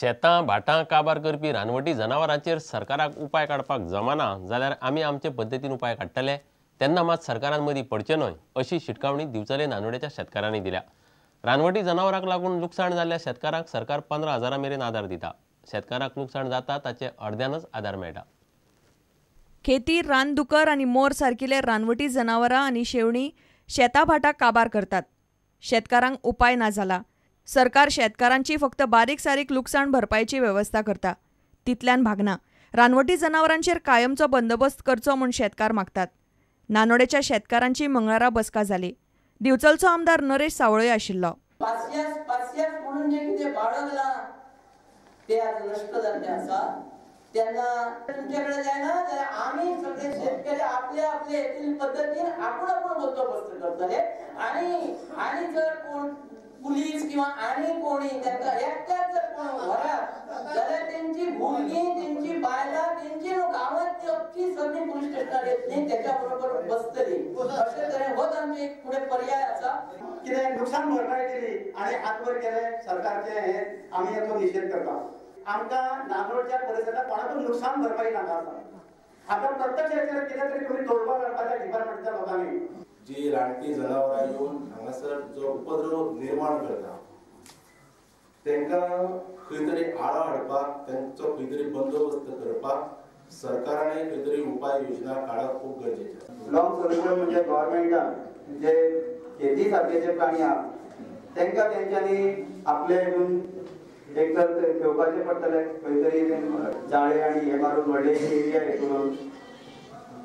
शेतां भाटां काबार करपी रानवटी जनावरांचेर सरकाराक उपाय काडपाक जमाना जाल्यार आमी आमचे पद्दतीन उपाय काडटले, तेन्ना मात सरकारान मदीं पडचें न्हय अशी शिटकावणी दिवचले नानोडेच्या शेतकारांनी दिल्या। रानवटी जनावरांक लागून लुकसाण जाल्ल्या शेतकारांक सरकार 15,000 मेरेन आदार दिता। शेतकारांक लुकसाण जाता ताचे अर्द्यानच आदार मेळटा। खेती, रानदुकर आनी मोर सारकिले रानवटी जनावरां आनी शेवणीं शेतां भाटां काबार करतात। शेतकारांक उपाय ना जाला। सरकार शेतकारांची फक्त बारीक सारीक लुकसाण भरपायेची वेवस्था करता, तितल्यान भागना। रानवटी जनावरांचेर कायमचो बंदोबस्त करचो म्हूण शेतकार मागतात। नानोडेच्या शेतकारांची मंगळारा बसका जाली। दिवचलचो आमदार नरेश सावळे आशिल्लो। म्हणून जे कितें बाळगलां ते आज नश्ट जाल्लें आसा। तेन्ना तुमचे कडेन जायना जाल्यार आमी सगळे शेतकरी आपले आपले हेतून पद्दतीन आपूण आपूण बंदोबस्त करतले आनी आनी जर कोण पुलीस किंवा आनी कोणी तांकां एकट्याक जर कोण व्हरात जाल्यार तेंची भुरगीं, तेंची बायलां, तेंची गांवांत ती अख्खी सगळीं पुलीस स्टेशनार येतली, तेच्या बरोबर बसतली। अशे तरेन होच आमचे एक फुडें पर्याय आसा। कितें नुकसान भरपाय केली आनी हात वर केले सरकारचे, हे आमी हेचो निशेध करता। आमकां नानोडच्या परिसरांत कोणाकूच नुकसान भरपाई नाका आसा। आतां प्रत्यक्ष हेचेर कितें तरी तुमी तोडगो काडपाच्या डिपार्टमेंटच्या लोकांनी। जी रानटी जनावरां येवन हांगासर जो उपद्रव निर्माण करता तांकां खंय तरी आळो हाडपाक, तांचो खंय तरी बंदोबस्त करपाक सरकारान खंय तरी उपाय योजना काडप खूब गरजेचें। लॉंग सोल्युशन म्हणजे गव्हर्मेंटान जे शेती सारके जे प्राणी आहा तांकां तेंच्यांनी आपले हितून एक तर घेवपाचें पडटलें, खंय तरी जाळे आनी हे मारून व्हडले एरिया हे करून,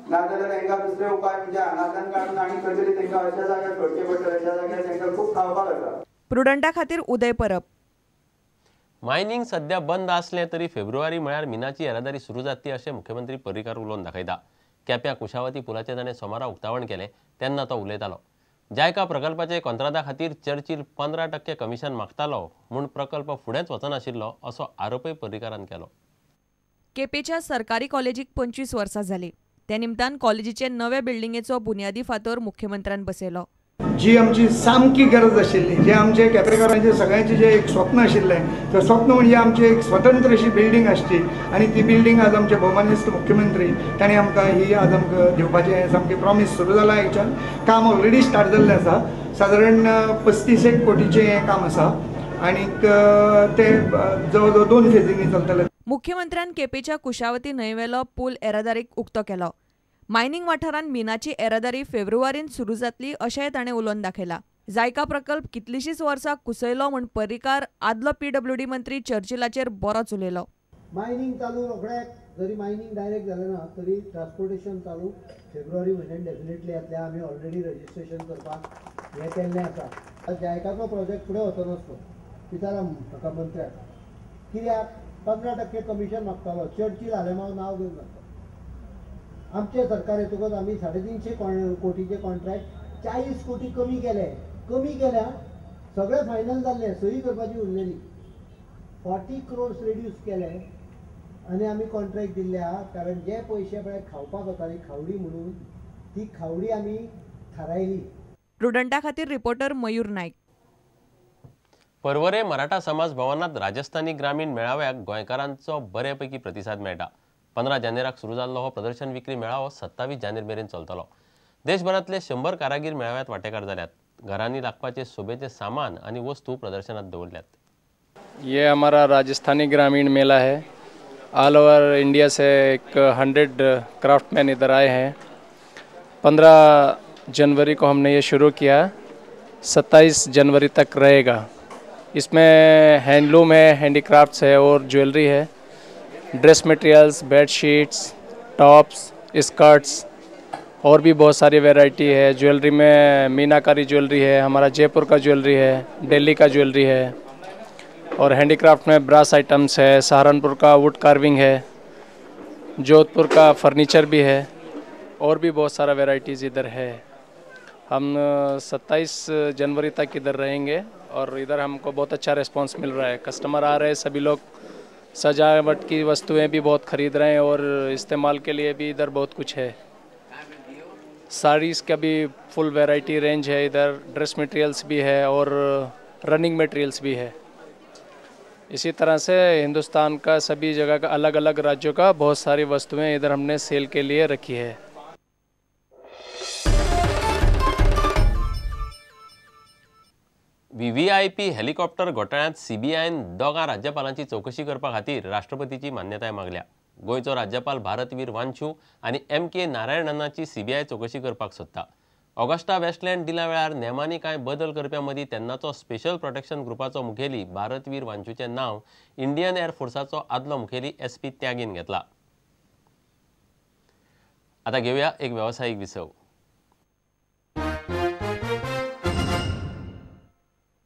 नाजाल्यार तांकां दुसरे उपाय म्हणजे हांगाच्यान काडून आनी खंय तरी तांकां अशा जाग्यार सोडचें पडटलें ज्या जाग्यार तांकां खूब खावपाक आसा। प्रुडंटा खातीर उदय परब। मायनिंग सध्या बंद आसलें तरी फेब्रुवारी म्हळ्यार मिनाची येरादारी सुरू जातली अशें मुख्यमंत्री पर्रीकार उलोवन दाखयता। केप्यां कुशावती पुलाचें ताणें सोमारा उक्तावण केलें तेन्ना तो उलयतालो। जायका प्रकल्पाचे कॉंत्रादा खातीर चर्चिल 15% कमिशन मागतालो म्हूण प्रकल्प फुडेंच वचनाशिल्लो असो आरोपय पर्रीकारान केलो। केपेच्या सरकारी कॉलेजीक 25 वर्सां जालीं। त्या निमतान कॉलेजीचे नवे बिल्डिंगेचो बुन्यादी फातर मुख्यमंत्र्यान बसयलो। जी आमची सामकी गरज आशिल्ली, जे आमचे केपेकारांचे सगळ्यांचे जे एक स्वप्न आशिल्लें, ते स्वप्न म्हणजे आमची एक स्वतंत्र अशी बिल्डींग आसची आनी ती बिल्डींग आज आमचे भोवमानेस्त मुख्यमंत्री तांणी आमकां ही आज आमकां दिवपाचें सामकें प्रॉमीस सुरू जालां। हेच्यान काम ऑलरेडी स्टार्ट जाल्लें आसा। सादारण 35 कोटीचें हें काम आसा आनीक तें जवळ जवळ 2 फेजींनी चलतलें। मुख्यमंत्र्यान केपेच्या कुशावती न्हंयवेलो पूल येरादारीक उक्तो केलो। मायनिंग वाठारांत मिनाची येरादारी फेब्रुवारींत सुरू जातली अशेंय ताणें उलोवन दाखयलां। जायका प्रकल्प कितलींशींच वर्सां कुसयलो म्हूण पर्रीकार आदलो पीडब्ल्यूडी मंत्री चर्चिलाचेर बरोच उलयलो। मायनिंग चालू रोखड्याक जरी मायनिंग डायरेक्ट जालें ना तरी ट्रान्सपोर्टेशन चालू फेब्रुवारी म्हयन्यान डेफिनेटली जातलें। आमी ऑलरेडी रजिस्ट्रेशन करपाक हें केल्लें आसा। जायकाचो प्रोजेक्ट फुडें वचनासलो, विचारा म्हाका मंत्र्याक, कित्याक 15% कमिशन मागतालो। चर्चिल आलेमाव नांव घेवन मागता। आमचे सरकार येतकच आमी 350 कोटीचे कॉन्ट्रॅक्ट 40 कोटी कमी केले। कमी केल्या सगळें फायनल जाल्लें, सही करपाची उरलेली। 40 क्रोर्स रिड्यूस केले आनी आमी कॉन्ट्रॅक्ट दिल्ले आहा। कारण जे पयशे पळय खावपाक वताली खावडी म्हणून, ती खावडी आमी थारायली। प्रुडंटा खातीर रिपोर्टर मयूर नायक। पर्वरे मराठा समाज भवनात राजस्थानी ग्रामीण मेळाव्याक गोंयकारांचो बरेपैकी प्रतिसाद मेळटा। 15 जानेराक सुरू जाल्लो हो प्रदर्शन विक्री मेळावो 27 जानेर मेरेन चलतलो। देशभरांतले 100 कारागीर मेळाव्यात वांटेकार जाल्यात। घरांनी लागपाचे सोबेचे सामान आनी वस्तू प्रदर्शनात दवरल्यात। ये हमारा राजस्थानी ग्रामीण मेला है। ऑल ओवर इंडिया से एक 100 क्राफ्टमैन इधर आए हैं। 15 जनवरी को हमने ये शुरू किया, 27 जनवरी तक रहेगा। इसमें हैंडलूम है, हैंडीक्राफ्ट्स है और ज्वेलरी है, dress materials, bed sheets, tops, skirts और भी बहुत सारी वैरायटी है। ज्वेलरी में मीनाकारी ज्वेलरी है, हमारा जयपुर का ज्वेलरी है, दिल्ली का ज्वेलरी है और हैंडीक्राफ्ट में ब्रास आइटम्स है, सहारनपुर का वुड कार्विंग है, जोधपुर का फर्नीचर भी है और भी बहुत सारा वैरायटीज़ इधर है। हम 27 जनवरी तक इधर रहेंगे और इधर हमको बहुत अच्छा रिस्पॉन्स मिल रहा है। कस्टमर आ रहे हैं, सभी लोग सजावट की वस्तुएं भी बहुत ख़रीद रहे हैं और इस्तेमाल के लिए भी इधर बहुत कुछ है। साड़ीज़ का भी फुल वैरायटी रेंज है इधर, ड्रेस मटेरियल्स भी है और रनिंग मटेरियल्स भी है। इसी तरह से हिंदुस्तान का सभी जगह का अलग अलग राज्यों का बहुत सारी वस्तुएं इधर हमने सेल के लिए रखी है। VVIP helicopter घोटाळ्यांत सीबीआयन दोगां राज्यपालांची चवकशी करपा खातीर राष्ट्रपतीची मान्यताय मागल्या। गोंयचो राज्यपाल भारतवीर वांछू आनी एम.के. नारायणनाची सीबीआय चवकशी करपाक सोदता। ऑगस्टा वेस्टलँड डिला वेळार नेमांनी कांय बदल करप्यां मदीं तेन्नाचो स्पेशल प्रोटेक्शन ग्रुपाचो मुखेली भारतवीर वांछूचें नांव इंडियन एअरफोर्साचो आदलो मुखेली एस.पी. त्यागीन घेतला। आतां घेवया एक वेवसायीक विसव।